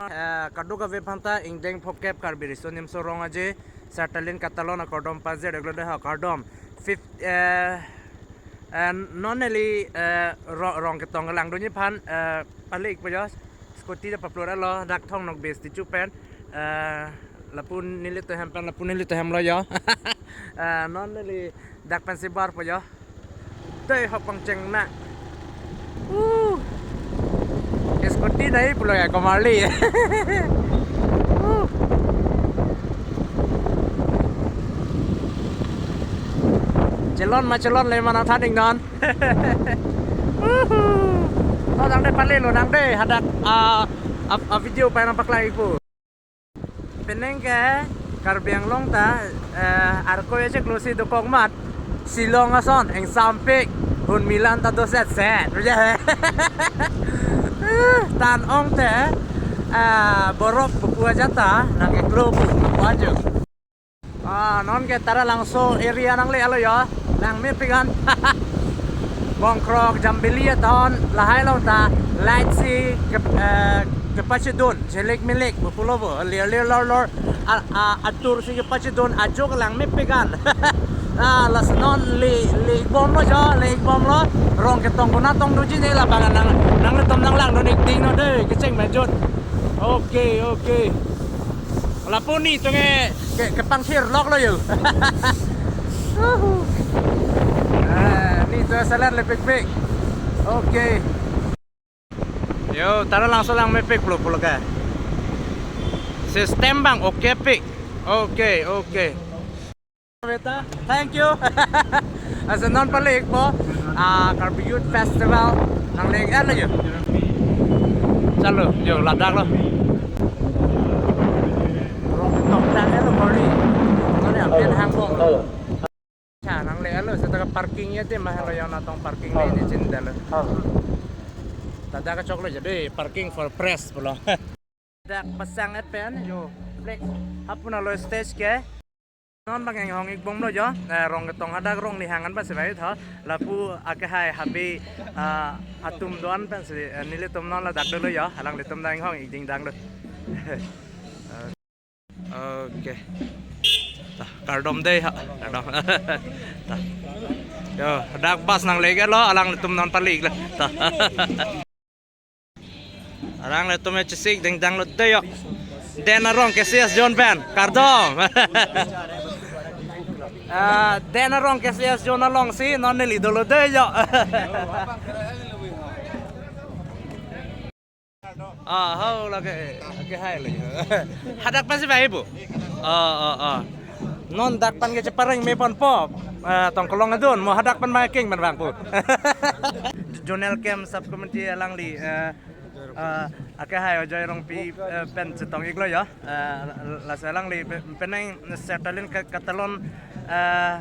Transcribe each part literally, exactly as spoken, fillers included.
Eh, kadokave aphanta ingdeng phongkep Karbi Riso Nimso Rong Aje, Sertalin Katalon akardom pajir-iklo dei ho, kardom. Fifth, eh, eh, non neli, eh, ro-, Rongketong kelangdunji aphan, eh, palik po jo. Scooty ta paplot-etlo, dak Thong Nokbe Statue pen. Eh, lapu nelitum ahem pen, lapu nelitum ahem lo jo. Eh, non neli dak pensi bar po jo. Dei ho pangcheng na. Uh. Scooty dei pulo ya komarli. Uh. Chelon ma chelon le mana thaning non. Uhu. To nang dei pale lo nang dei hadak a, a, a video pai nangpaklang-ikpo. Penang ke Karbi Anglong ta, eh, arkoi ajek lo si dokok mat, Shillong ason ingsampik, hunmilan ta dosetset. Tan ong te, eh, borok pupu ajat ta nang-iklo pu, pu ajo. Ah, non ke Taralangso area nangle-etlo jo. Langmepik an. Bongkrok Jambili aton lahai along ta light si ke, eh, kepachedun, jelik melik, pupulo bo, lir lir lor lor, a, a, atur si kepachedun, ajo langmepik an. Ah, lasi non le, le-ikbomlo jo, le-ikbomlo. Rongketong konatong doji ne labang nang, nanglitum nanglangdun-ik ding non dei, kecheng mejut. Okay, okay. Lapu nelitum ke, ke, kepangthir loklo jo. Uhu. Eh, nelitum selet lepikpik. Okay. Jo, Taralangso langmepik pulo pulo ke. System abang okay pik. Okay, okay. Beta, thank you. Lasi non palik po, ah, Karbi Youth Festival nangle-etlo jo. Chalo, jo, ladak lo. Rongketong tang-etlo kori. Nang le apen hang bong. Cha nangle-etlo, seta ke parking ya te mah lo yang natong parking ne ne chin dalo. Tada kechoklo jadi parking for press pulo. Dak pasang-et pen jo. Flex. Hapuna lo stage ke. Non abang inghong-ikbomlo jo. Eh, Rongketong hadak rong ni hangan ba sebai tho. Lapu akehai habe, ah, atum do-an pensi, eh, nelitum non ladak dolo jo. Alanglitum dang inghong-ik ding dang do. Okay. Ta, kardom dei ha. Kardom. Ta. Jo, dak bus nangle-iklo, alanglitum non palik lo. Ta. Alanglitum chesik dingdang lo dei jo. Den arong K C S Zone pen, kardom. Ah, den arong K C S Zone along si non neli dolo dei jo. Ah, ho lake, lake hai lake. Hadak pensi bai bo. Ah, ah, ah. Non dak pen ke chepareng me ponpo. Ah, tong kelong adun, mo hadak pen ma king pen bang po. Zonal Camp Sub Committee alangli, eh, eh, akehai Ajoy Rongpi, eh, pen chetong-iklo jo. Eh, lasi alangli pe-, penang Sertalin Ka-, Katalon, eh,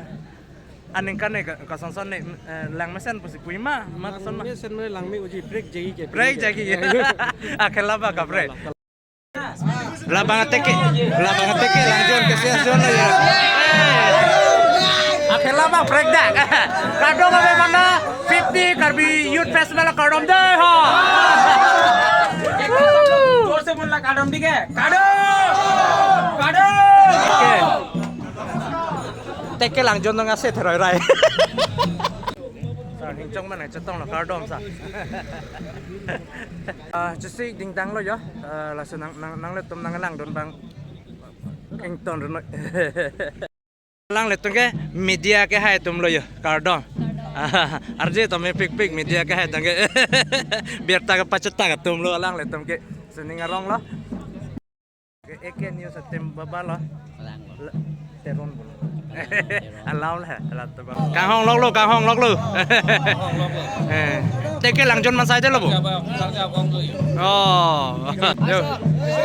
aningkan ne ka, kasonson ne, eh, langmesen pusi pui ma, ma kason ma. Langmesen mane langme uji break jagi ke. Break jagi ya. Akhela ba kaprek. Labang teke, labang teke langjon K C S Zone ya. Akhela ba break dak. Kadokave aphanta fifty Karbi Youth Festival kardom dei ho. जोर से बोलना, kardom dei ke. Kardom. Kardom. Okay. Teke langjon nang ase theroi rai. Sir, hingchong mana chetonglo kardom sir. Ah, chesik dingdang lo jo. Ah, laso nang, nang, nanglitum nanglangdun abang ington reno. Alanglitum ke media akehai atum lo jo. Kardom. Arje to mepikpik media akehai atum ke. Birta kepachethang atum lo alanglitum ke. Sining arong lo. Ke A K News atum baba lo. Alang lo. La-, Teron bolo. Alang lo. Alam le, alam to baba. Kanghong loklo, kanghong loklo. Eh, teke langjon mansai dei lo bo. Oh. Jo.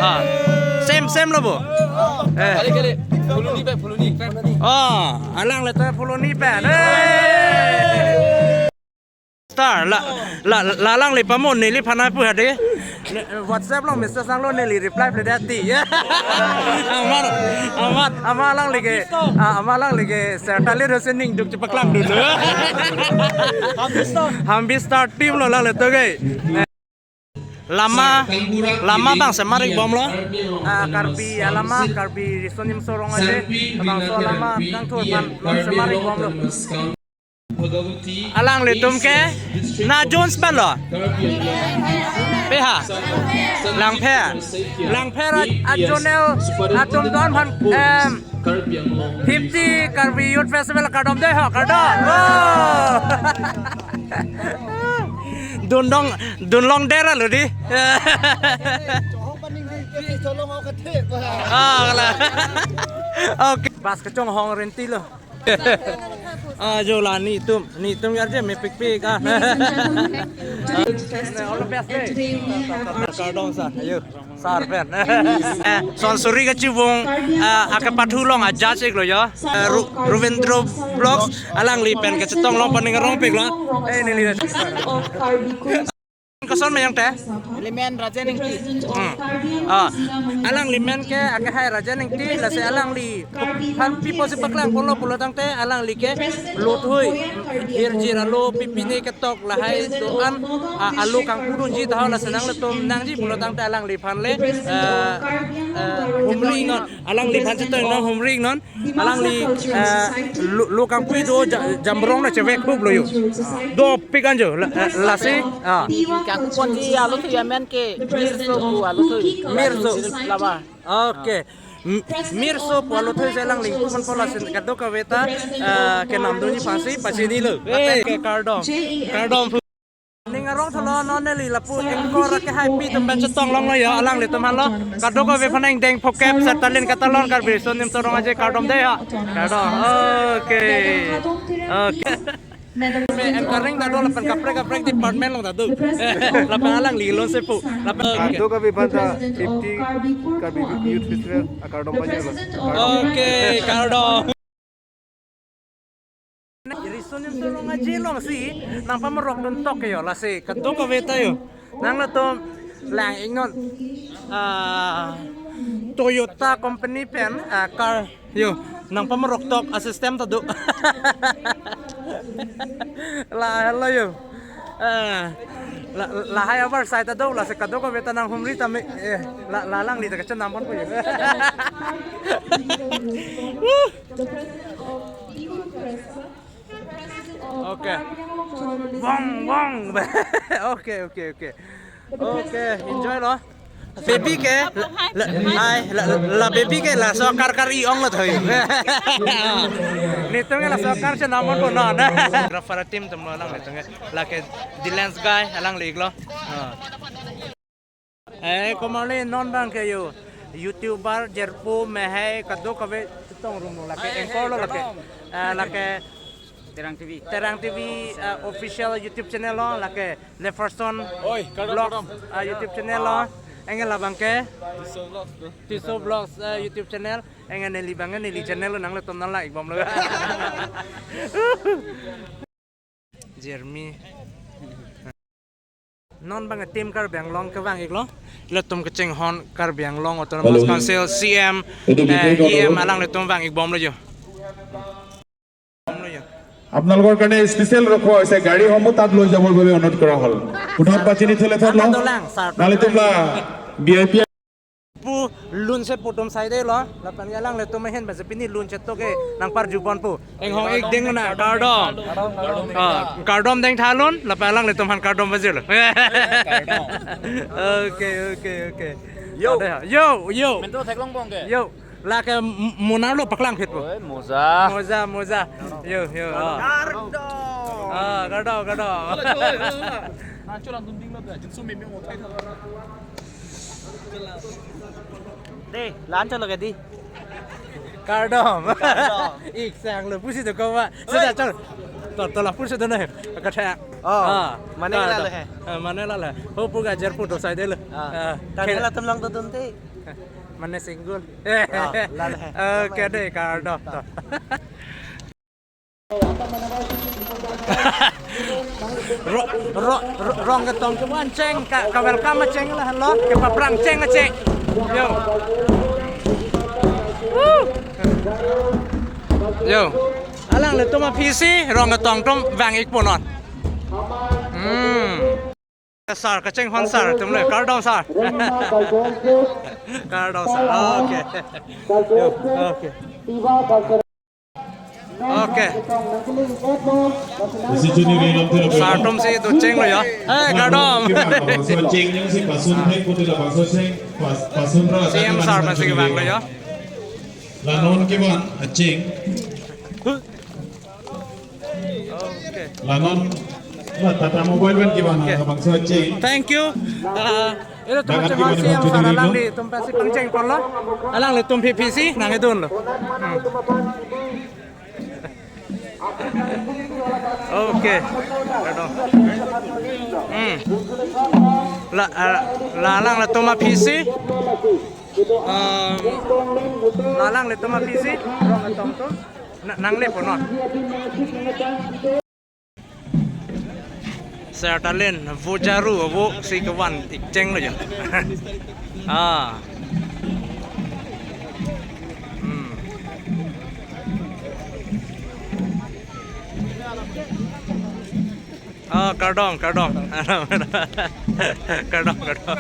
Ah. Same, same lo bo. Eh. Kali, kali. Phuloni pen, Phuloni. Oh, alanglitum Phuloni pen. Eh. Star, la, la, la alangli pamo neliphan nangpu hade. Ne, WhatsApp along message nanglo neli reply pledati. Amat, amat, amat alangli ke, ah, amat alangli ke, Sertalin Rose ning duk chepaklangdun. Hambi Star. Hambi Star team lo alanglitum ke. Lama, lama bang semarik bomlo. Ah, Karbi alama, Karbi Riso Nimso Rong Aje, bangso alama kangthur aphan non semarik bomlo. Alanglitum ke na Jones ban lo. Peha. Langpher. Langpher a-, a-zonal atum don aphan, em, fifty Karbi Youth Festival kardom dei ho, kardom. Oh. Dundong, dunlong dera lo di. Ah, kala. Okay. Bus kechonghong renti lo. Ah, jo la netum, netum yarje mepikpik ah. All the best, eh. Kardom sir, ayo, sir pen. Eh, son suri kachibung, ah, akepathu along a-judge iklo yo. Eh, Ru-, Ruvendro Vlogs, alangli pen kachetong along paning arongpiklo. Eh, neli. Koson ma yang te? Limen Rajen Ingti. Hmm. Ah, alangli men ke akehai Rajen Ingti, lasi alangli aphan pi pusi paklang ponlo pulo tangte alangli ke lothui hirjir alo pipine ketok lahai do-an, ah, alo kangpu dunji taho, lasi nanglitum nangji pulo tangte alangliphan le, eh, eh, humri non, alangliphan chetong non, humri non. Alangli, eh, lo, lo kangpui do ja-, jambrong na chevek hup lo yo. Dopik anjo, la, eh, lasi, ah. Kangpon ji alo thu yamen ke, Mirso pu alo thu. Mirso. Laba. Okay. M-, Mirso pu alo thu se alangli kuman pola sin kadokave ta, eh, kenam dunji aphansi pachinilo. Eh, ke kardom. Kardom. Ning arong tholo non neli lapu anchor akehai pi atum pen chetong longlo yo, alanglitum aphan lo. Kadokave aphan angdeng phokep sertalin katalon Karbi Riso Nimso Rong Aje kardom dei ha. Kardom. Okay. Okay. Me anchoring ta do lapen kaprek kaprek department along ta do. Lapen alangli alonsi pu. Lapen, okay. Kadokave aphan ta fifty Karbi Youth Festival akardom pajirlo. Okay, kardom. Riso Nimso Rong Aje alongsi nangpamarok dun tok yo, lasi kadokave ta yo. Nanglitum lang-ik non, ah, Toyota company pen, ah, car yo, nangpamarok tok a-system ta do. La, hello yo. Ah, la, lahai abar side ta do, lasi kadokave ta nanghumri tame, eh, la, la alangli ta kachenam ponpo yo. Woo! Okay. Wong, wong. Okay, okay, okay. Okay, enjoy lo. Baby ke, la, la, hai, la, la, la baby ke laso car car i-ong lo thoi. Netum ke laso car chenam ponpo non. Grafara team atum lo alang netum ke. Lake Dylan's guy, alangli iklo. Ah. Eh, komarli non bang ke yo, YouTuber, jirpo, mehai, kadokave chetong rum lo, lake anchor lo lake. Eh, lake Terang T V. Terang T V, eh, official YouTube channel lo, lake Leferson Oi, kardom, Vlogs, kardom. Eh, YouTube channel lo. Anke labang ke Tisso Vlogs, bro. Tisso Vlogs, eh, YouTube channel. Anke neli abang neli channel lo, nanglitum nang like bomlo. Jeremy. Non bang team Karbi Anglong kevang iklo. Ilitum kachinghon Karbi Anglong Autonomous Hello. Council C M, Itu eh, detail E M kalau alanglitum vang ik bomlo yo. Bomlo yo. আপোনালোকৰ কাৰণে স্পেচিয়েল ৰখোৱা হৈছে, গাড়ীসমূহ তাত লৈ যাবৰ বাবে অনুৰোধ কৰা হ'ল। পুনৰ পাচিনি থলে থাক Ata লওঁ। Dolang, sir. নালিতুমলা V I P Pu lunche pu atum saidelo, lapen alanglitum ahin base pini lunche to ke nangparju ponpo. Anghong ik ding na, kardom. Ah, kardom deng thalun, lapen alanglitum aphan kardom pajirlo. Okay, okay, okay. Yo. Ade ha. Yo, yo. Mento theklong bong ke? Yo. Lake m-, monar lo paklang phit po. Oi, moza. Moza, moza. Yo, yo. Ah. Kardom. Ah, kardom, kardom. Hala, choi, hala, hala. Na, cholang dunding lo da. Jinsu meme mo thai tha. De, lan chalo ke di. Kardom. Kardom. Ik sang lo pusi do ko ba. Sudah, oi. Chal. To, to la pusi do na. Ka tha. Oh, ah, mane kardom. La le hai. Ah, mane la le. Ho pu ga jer pu do saidelo. Ah. Ah. Kan khe- la tum long do dun te. Mane single. Ah, la le hai. Okay, de, kardom. To. Ro, ro, ro, rong ketong ke wan cheng, ka, ka welcome cheng la lo, ke paprang cheng cheng. Yo. Woo. Yo. Alanglitum aphi si, rong ketong atum vang ik po non. Hmm. Sir, kachinghon sir, atum le, kardom sir. Kardom sir, okay. Yo, okay. Okay. Sir atum si dochenglo ya. Eh, kardom. Cheng si pasun hai kote la bangso cheng pas-, pasun ra C M sir masih kevanglo ya. La non kevan, acheng. Okay. La non, la Tata Mobile pen kevan, okay, bangso acheng. Thank you. Ah, ilitum dakan cheng kevan C M sir, alanglitum pensi pangcheng ponlo. Alanglitum P P C nangkedunlo. Hmm. Okay. Kardom. Hmm. La, ah, la alanglitum a-P C. Um, la alanglitum a-P C, rong atong atum. Na, nangle ponnon. Sir Talin, vojaru, vo si kevan ik chenglo ya. Ah. Hmm. Ah, kardom, kardom. Kardom, kardom.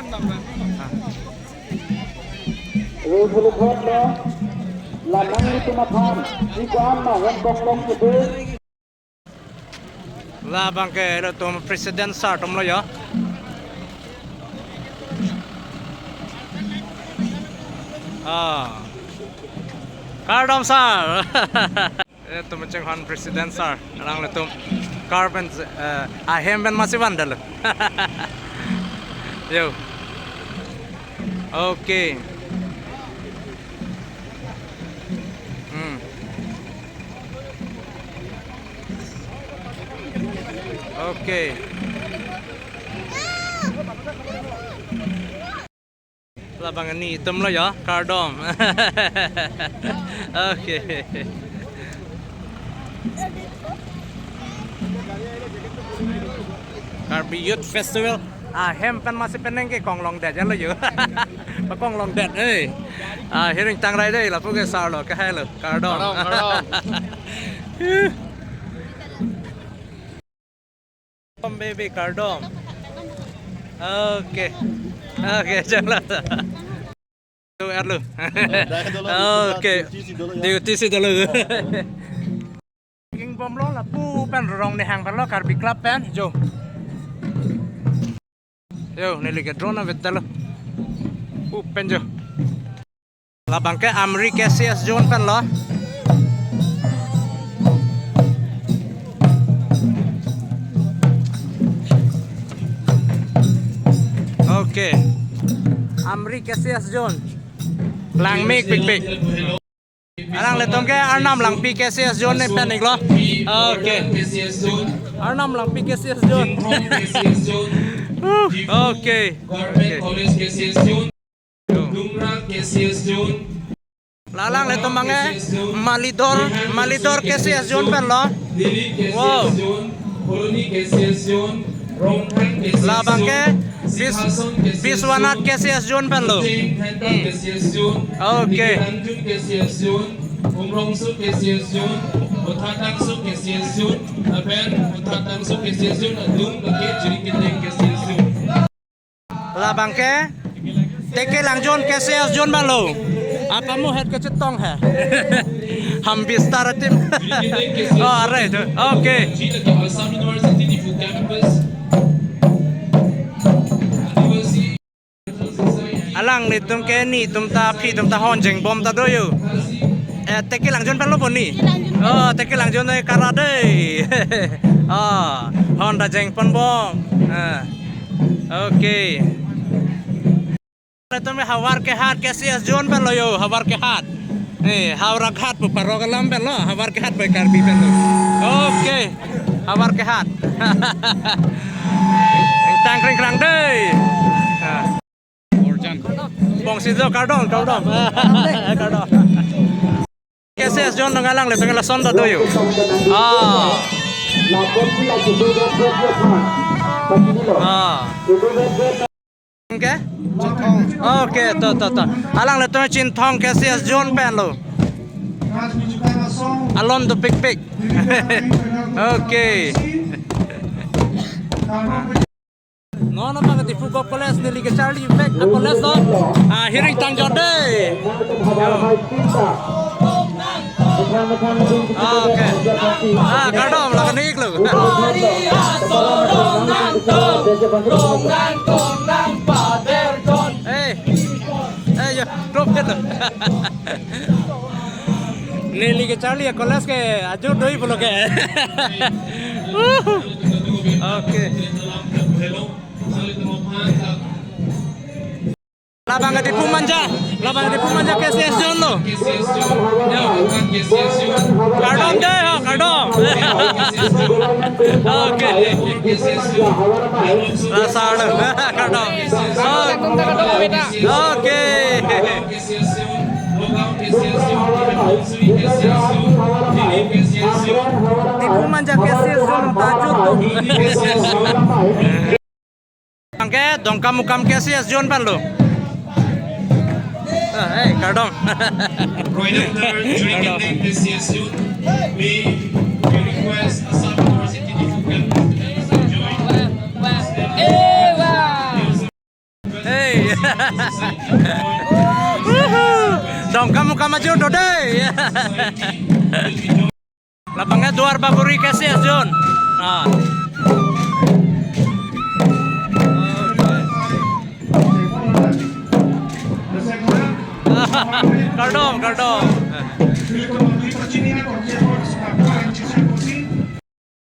Lamang itu makan, iko ama, yang kong kong itu. Labang ke ilitum president sir atumlo ya. Ah. Kardom sir. Ilitum kachinghon president sir, alanglitum car pen, eh, ahem pen masi vandalo. Yo. Okay. Hmm. Okay. Labang nelitumlo ya, kardom. Okay. Karbi Youth Festival. Ah, hem pen masi penang ke konglong det ya lo yo. Konglong det, eh. Ah, hiring tangrai dei, lapu ke sir lo, kehai lo, kardom. Kardom, kardom. Kardom, baby, kardom. Okay. Okay, chalo. Tu erlu. Okay. Duty si dolo. King bomlo lapu pen rong nihang pen lo Karbi Club pen jo. Yo, neli ke drone avedetlo. Pu pen jo. Labang ke Amri K C S zone pen lo. Okay. Amri K C S zone. Langmepikpik. Alanglitum ke Arnam Langpi K C S zone ne pen iklo. Okay. Arnam Langpi K C S zone. Uh, okay. Okay. La alanglitum abang ke Malidor, Malidor K C S zone pen lo. Wow. Labang ke Bis-, Biswanath K C S zone pen lo. Hmm. Okay. Labang ke Tekelang zone K C S zone pen lo. Apa mo het kecetong he? Ham bistar atim. Oh, are tu. Okay. Alanglitum ke nelitum ta aphi atum ta honjeng bom ta do yo. Eh, Tekelang zone pen lo pon ni? Oh, Tekelang zone eh, kara dei. Oh, hon ta jeng pon bom. Ah. Okay. Ilitum Howraghat K C S zone pen lo yo, Howraghat. Eh, Howraghat pu parok alam pen lo, Howraghat pu Karbi pen lo. Okay. Howraghat. Tangkring krang dei. Ah. Bongsi do, kardom, kardom. Kardom. K C S zone dong alanglitum ke lason ta do yo. Ah. Ah. Okay? Okay, to, to, to. Alanglitum Chinthong K C S zone pen lo. Alon dopikpik. Okay. Non Diphu Govt College neli kecharli bek a college lo. Ah, hiring tang jor dei. Yo. Okay. Ah, kardom, lakan ik lo. Hey. Eh, yo, drop det lo. Neli kecharli a college ke ajur doi pulo ke. Okay. Labang ke Diphu Manja, labang ke Diphu Manja K C S Zone lo. Yo. Kardom dei, ho, kardom. Okay. Rasa ada, kardom. Okay. Diphu Manja K C S Zone ta ajur do. Bang ke Dongkamukam K C S Zone pen lo. Ah, eh, kardom. Right after drinking K C S Zone, may we request a subversive to join. Hey. Dongkamukam ajur do dei. Labang ke Duar Bagori K C S Zone. Ah. Kardom, kardom.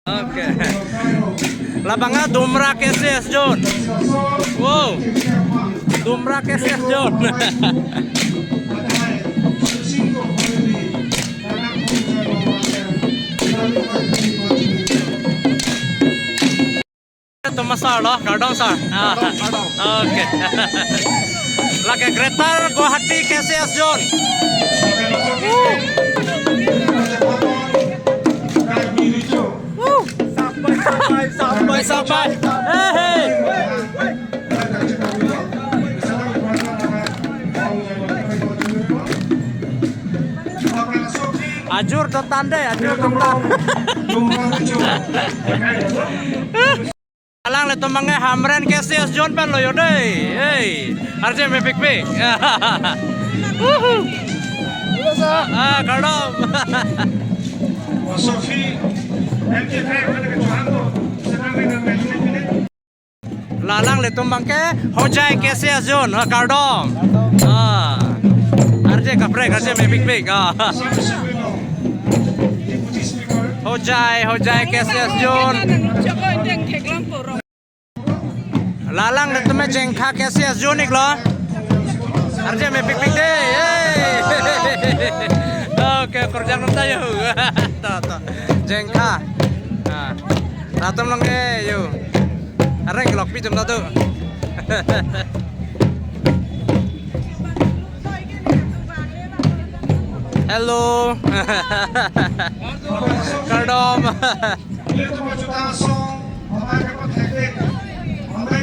Okay. Labang ke Dumra K C S Zone. Wow. Dumra K C S Zone. Thomas sir lo, kardom sir. Ah. Okay. Lake Greater Guwahati K C S Zone. Woo. Woo. Sabai, sabai, sabai, sabai. Hey, hey. Ajur do tande, ajur do tan. Alanglitum bang ke Hamren K C S Zone pen lo yo dei. Hey, arje mepikpik. Woohoo. Ah, kardom. Sophie, M K F, mana ke Johan to? Sedang dengan Melvin ini. Alanglitum bang ke Hojai K C S Zone, ha, kardom. Ah. Arje kaprek, arje mepikpik. Ah. Hojai, Hojai K C S Zone. Alanglitum ke Jengkha K C S Zone ik lo. Arje mepikpik dei. Hey. Okay, kerja nonta yo. To, to. Jengkha. Ah. Latum long ke yo. Areng lokpi jom ta do. Hello. Kardom.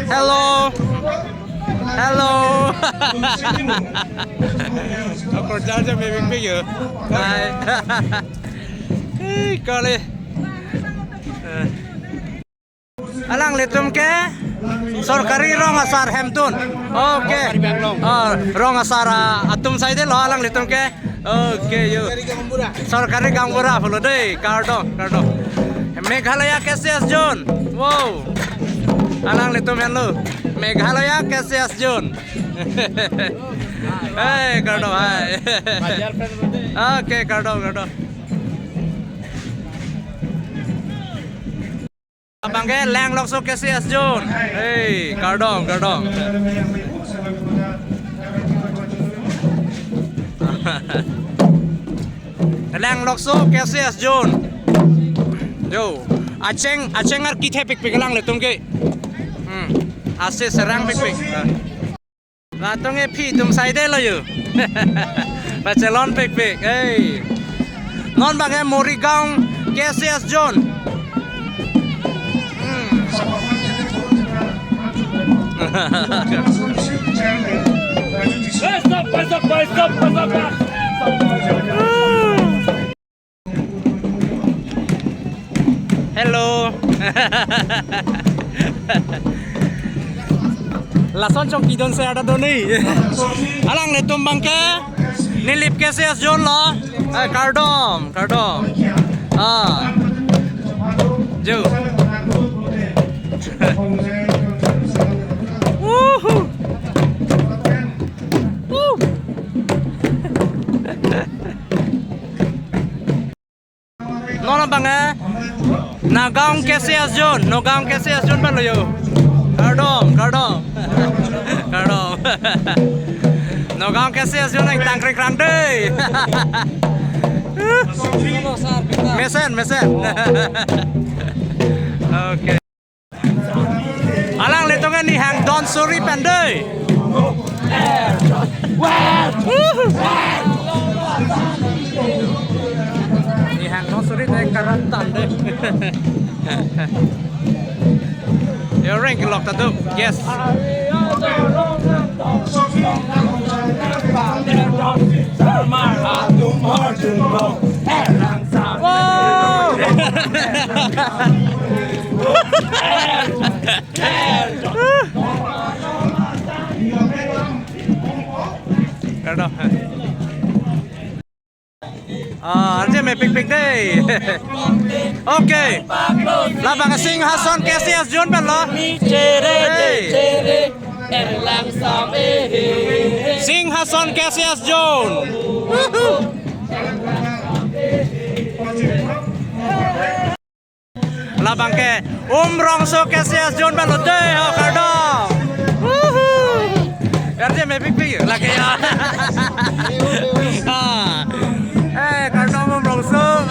Hello. Hello. Ako charge mepikpik yo. Hi. Hey, kali. Eh. Alanglitum ke sorkari rong asar hemtun. Okay. Oh, rong asar, ah, atum saide lo alanglitum ke. Okay, yo. Sorkari gaonbura pulo dei, kardom, kardom. Meghalaya K C S Zone. Wow. Alanglitum henlo. Meghalaya K C S Zone. Hey, kardom, hi. Okay, kardom, kardom. Abang ke Lenglokso K C S Zone. Hey, kardom, kardom. Lenglokso K C S Zone. Yo, acheng, acheng arki thepikpik alanglitum ke. Hmm. Ase serang pikpik. Latum ke aphi atum saide lo yo. Pachelon pikpik. Hey. Non bang ke Morigaon K C S Zone. Hmm. Stop, stop, stop, stop, stop. Hello. Chongki don se ada don ni. Alanglitum abangke Nilip K C S Zone lo. Eh, kardom, kardom. Ah. Jo. Woohoo. Woo. Non abang, eh, Nagaon K C S Zone, Nagaon K C S Zone abang lo yo. Kardom, kardom. Kardom. Nagaon K C S Zone nangtang krengkrang dei. Mesen, mesen. Okay. Alanglitum ke nihang don suri pen dei. Nihang don suri dei, karan tan dei. Yo, reng kelok ta do. Yes. Wow. Kardom. Ah, arje mepikpik dei. Okay. Labang Singhason K C S Zone pen lo. Hey. Singhason K C S Zone. Labang ke Umrongso K C S Zone abang lo dei ho, kardom. Woohoo. Arje mepikpik lagi ya. Ah. Eh, kardom Umrongso.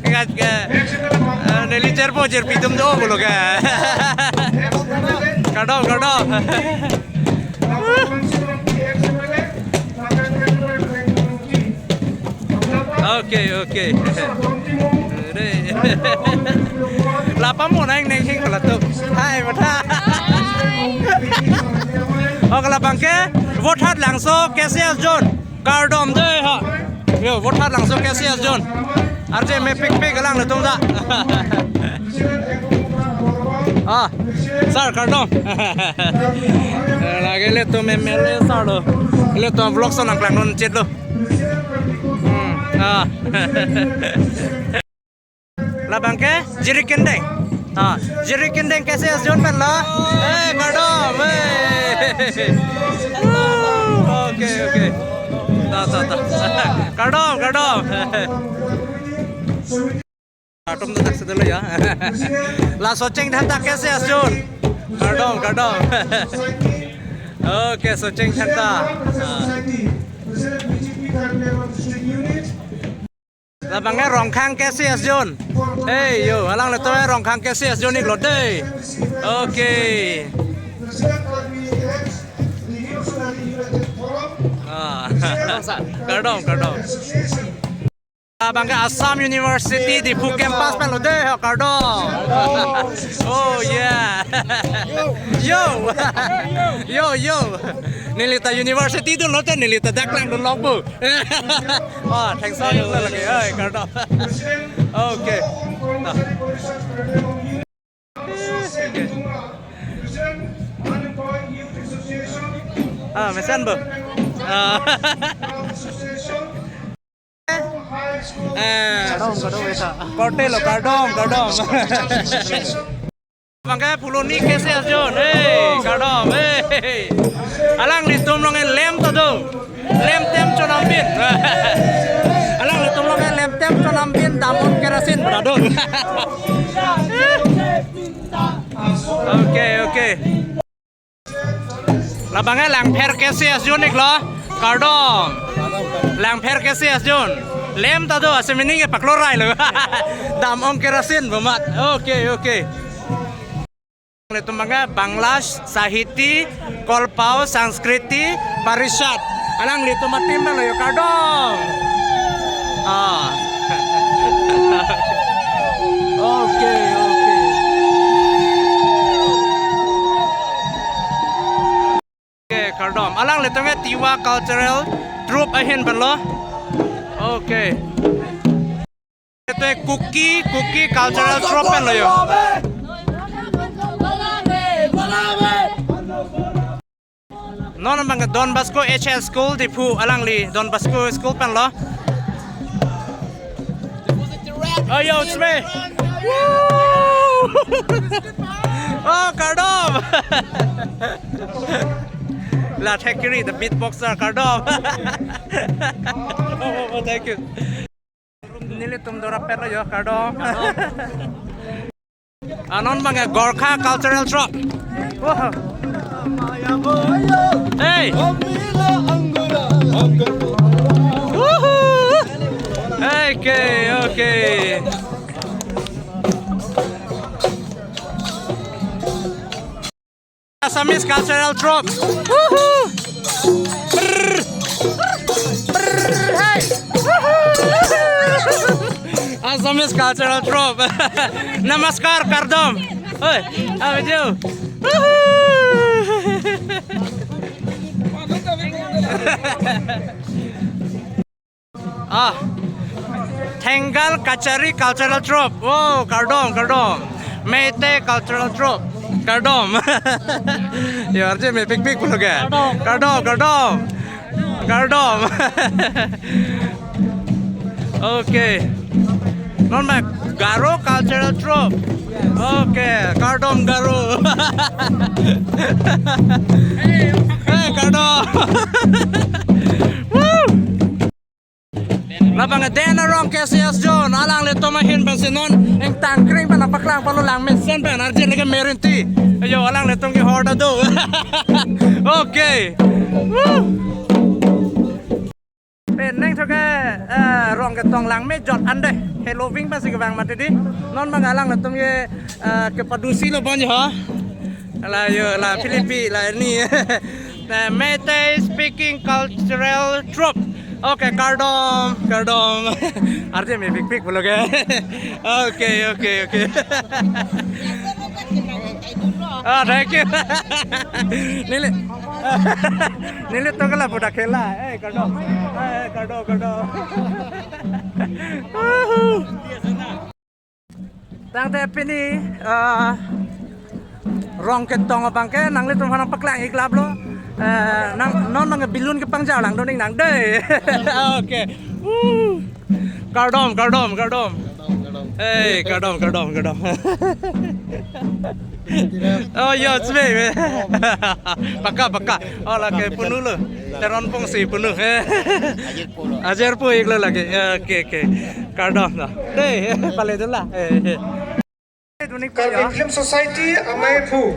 Ingat ke, eh, neli cherpo cherpi atum do pulo ke. Kardom, kardom. Okay, okay. Lapu mo nang neng hing pala tu. Hai, matha. Okay, labang ke Vothatlangso K C S Zone. Kardom dei ha. Yo, Vothatlangso K C S Zone. Arje mepikpik alanglitum ta. Ah, sir, kardom. Eh, lake ilitum M L A sir lo. Ilitum vlog so nangklang non chet lo. Hmm, ah. Labang ke Jirikindeng. Ah, Jirikindeng K C S Zone pen lo. Eh, kardom. Eh. Okay, okay. Ta, ta, ta. Kardom, kardom. Kardom ta dak sedelo ya. La Socheng Dhenta K C S Zone. Kardom, kardom. Okay, Socheng Dhenta. Ah. Labang ke Rongkhang K C S Zone. Hey, yo, alanglitum Rongkhang K C S Zone ik lo dei. Okay. Ah. Kardom, kardom. Labang ke Assam University Diphu campus pen lo dei ho, kardom. Oh yeah. Yo. Yo, yo. Neli ta university dun lote neli ta dak klang dun lok bu. Oh, thanks for you lagi. Oi, kardom. Okay. Ah, mesen bu. Ah. Eh, kardom, kardom, esa. Korte lo, kardom, kardom. Abang ke Phuloni K C S Zone, hey, kardom, hey. Alanglitum along ke lem ta do. Lem tem chonam bin. Alanglitum along ke lem tem chonam bin, dam-on kerasin bra do. Okay, okay. Labang ke Langpher K C S Zone ik lo. Kardom. Langpher K C S Zone. Lem ta do, ase mini ke paklo rai lo. Dam-on kerasin bu amat. Okay, okay. Ilitum abang ke Bangla Sahitya Kolpao Sanskriti Parishad. Alanglitum a-team abang lo yo, kardom. Ah. Okay, okay. Okay, kardom. Alanglitum ke Tiwa Cultural Troupe ahin pen lo. Okay. Ilitum Kuki, Kuki Cultural Troupe pen lo yo. Non abang Don Bosco H S School Diphu, alangli Don Bosco School pen lo. Oh, yo, it's me. Woo! Oh, kardom. La Thekiri, the beatboxer, kardom. Oh, thank you. Nelitum dora pet lo yo, kardom. Ah, non abang Gorkha Cultural Troupe. Wah. Hey. Woohoo. Okay, okay. Assamese Cultural Troupe. Woohoo! Brrr. Brrr, hey! Woohoo! Assamese Cultural Troupe. Namaskar, kardom. Hey, how are you? Woohoo! Ah, Thengal Kachari Cultural Troupe. Oh, kardom, kardom. Meitei Cultural Troupe. Kardom. Yo, arje mepikpik pulo ke. Kardom, kardom. Kardom. Okay. Non abang Garo Cultural Troupe. Okay, kardom Garo. Hey, kardom. Woo! Labang Den Arong K C S Zone, alanglitum ahin pensi non ingtang kring pen nangpaklang palo langmesen pen arje lake Merinti. Ayo, alanglitum ke hor ta do. Okay. Woo! Pen neng thoke, eh, Rongketong langme jot ande. Halloween pensi kevang mati di. Non abang alanglitum ke, eh, kepadusi lo bon yo. La yo, la Philippi, la ni. The Meitei Speaking Cultural Troupe. Okay, kardom, kardom. Arje mepikpik pulo ke. Okay, okay, okay. Ah, thank you. Neli, nelitum ke la budak khela. Eh, kardom. Eh, kardom, kardom. Tangte pini, eh, Rongketong abang ke nanglitum aphan nangpaklang-ik lap lo. Eh, nang, non abang balloon kepangjar lang doning nang dei. Okay. Woo. Kardom, kardom, kardom. Hey, kardom, kardom, kardom. Oh, yo, it's me, me. Pakka, pakka. Oh, lake punu lo. Teron pongsi punu. Ajir po lo. Ajir po-ik lo lake. Okay, okay. Kardom, no. Dei, pale dula. Eh, eh. Dunik Karbi ya. Film Society, Amei Phu.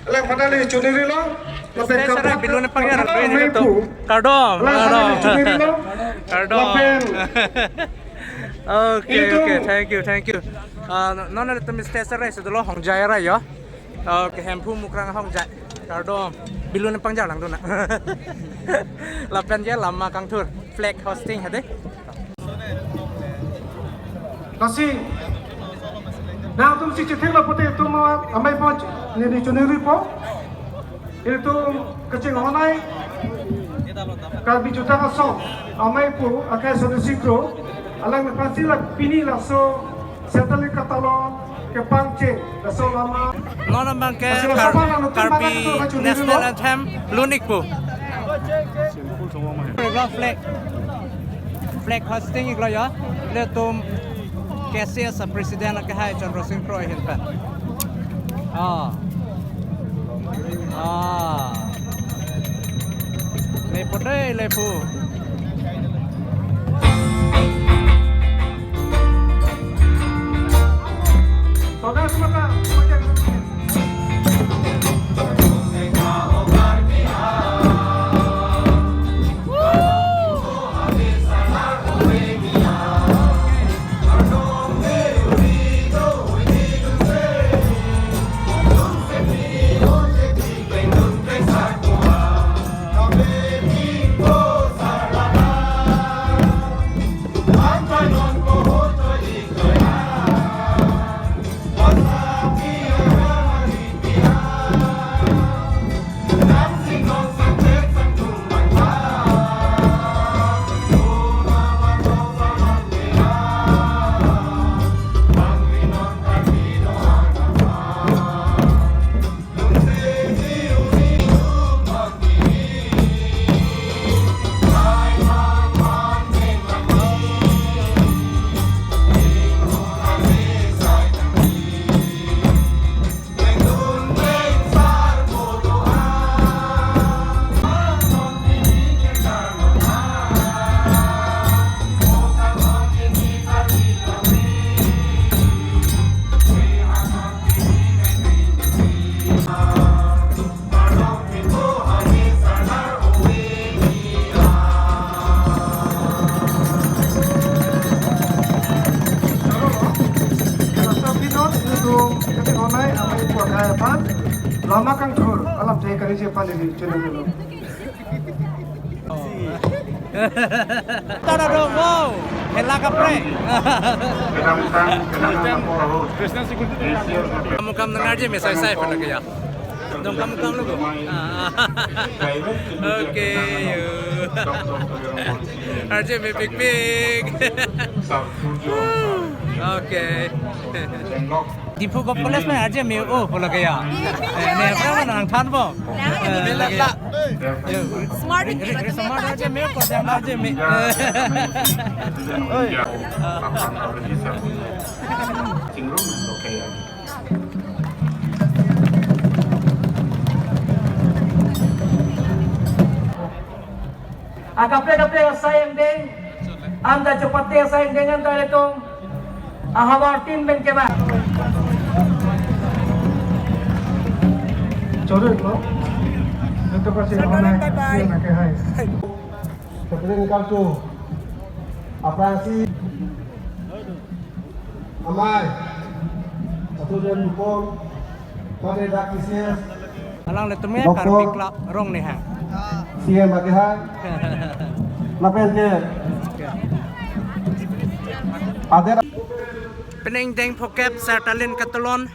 Alang pada le chuniri lo. Lapen special kaprek balloon pangjar, Amei Phu. Kardom, alang pada kardom. Le chuniri lo. Kardom. Lapen. Okay, itu. Okay, thank you, thank you. Ah, non, non, non, stage rai sudah lo, Hongjai rai yo. Okay, Hemphu Mukrang Hongjai. Kardom. Balloon pangjar lang dona. Lapen ke lama kangthur. Flag hoisting hade. Lasi, nangtum si chithik lo pute itum Amei Phu neli chuniri po. Itum kachinghon-ai Karbi Jutang Asong, Amei Phu, akai sodisi kro, alangliphan si la pini laso Central Katalo kepangcheng, laso lama. Non abang ke Kar-, Karbi National Anthem lun-ik po. Flag, flag hoisting-ik lo yo. Ilitum K C S President akehai Chandra Sing Kro ahin pen. Ah. Ah. Lepo dei, lepo. Tada dong, wow. Hela kaprek. Kamu kam nang R J me sai sai pala kaya. Dong kamu kam lo. Ah. Okay. R J me pik pik. Okay. Diphu Govt College me R J me o pala kaya. Eh, ne apa nangthanpo? Eh, lagi. Smart. Smart R J me ko jam R J me. Oi. Akaprek kaprek asai angdeng, anta chopate asai angdeng anta letung ahavar tin pen keba. Chorut lo. Ito kasi. Sir, bye-bye. Ito kasi hai. Kapiteng Kalcho. Aphrangsi. Amai. Atu jen dukong. Pada dak T C S. Alanglitum ke Doktor Karbi Club rong ne ha. C M ake hai. Lapen ke. Ader. Penang deng phokep Sertalin Ketelon.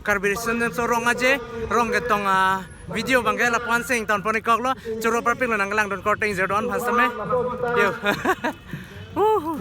Karbi Riso Nimso Rong Aje, rong ketong, ah, video abangke lapu-an si ingtonpon-ik koklo, choro parpik lo nanglang dun korte ingjir don aphan seme. Yo. Huhu.